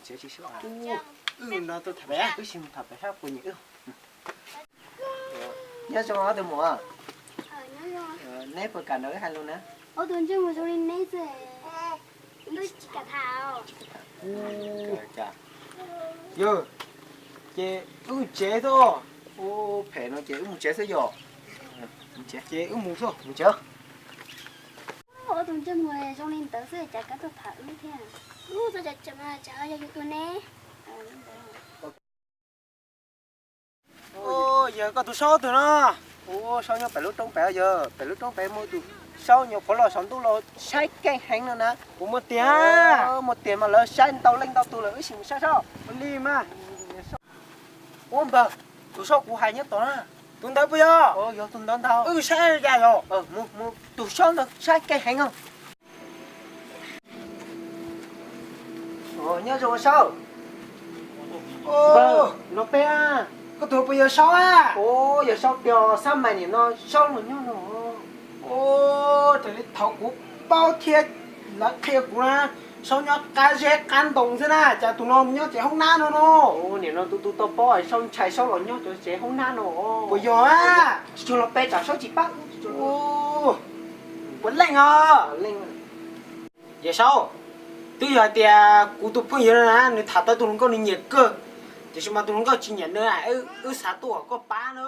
Wb no tuaj tham, wb sim mus tham pem sab puas nyiam wb. Nyob zoo ob tug muam, neb puas kam nrog wb hais lus na? Ob tug ntsej muag zoo li neb xwb, wb tsis kam tham. Yog, ces wb mus tsev xwb. Ua phem no ces wb mus tsev xwb yog. Ces wb mus xwb, mus tsev. Ob tug ntsej muag zoo li ntawd xwb cas koj tuaj tham wb thiab? Yog koj tus saub twg no? Ua saub nyob pem lub roob pem, yog pem lub roob pem muaj tus saub nyuam qhuav los saum ntuj los saib keej heev no na. Kuv muaj tiag. Muaj tiag mas lawv saib ntau leej ntau tus lawm, wb sim mus saib saub. Ua li mas. Ua npawg, tus saub kuv hais nyob tod na. Tus ntawd puas yog? Yog tus ntawd ntag. Wb saib cas yog? Mus, mus tus saub ntawd saib keej heev os. Nyob zoo saub. Npawg, no peb. Koj tus puas yog saub a? Yog saub tiag, xab mais nim no saub los nyob no. Raws li thaum kuv paub thiab lawv qhia kuv na, saub nyob qab zeb qab ntoo xwb na, cas tus no nyob tsev hoob nab no no. Nim no tus tus tau paub saub ntshai saub los nyob cov tsev hoob nab no. Puas yog a? Tsis tshua los peb tsam saub tsis pab. Puav leej os. Yawm saub, twb yog hais tias kuv tus phooj ywg no na nws tham tau tus hluas nkauj nws nyiam kawg, tiam sis mas tus hluas nkauj tsis nyiam nws, wb xav tuaj kom koj pab na.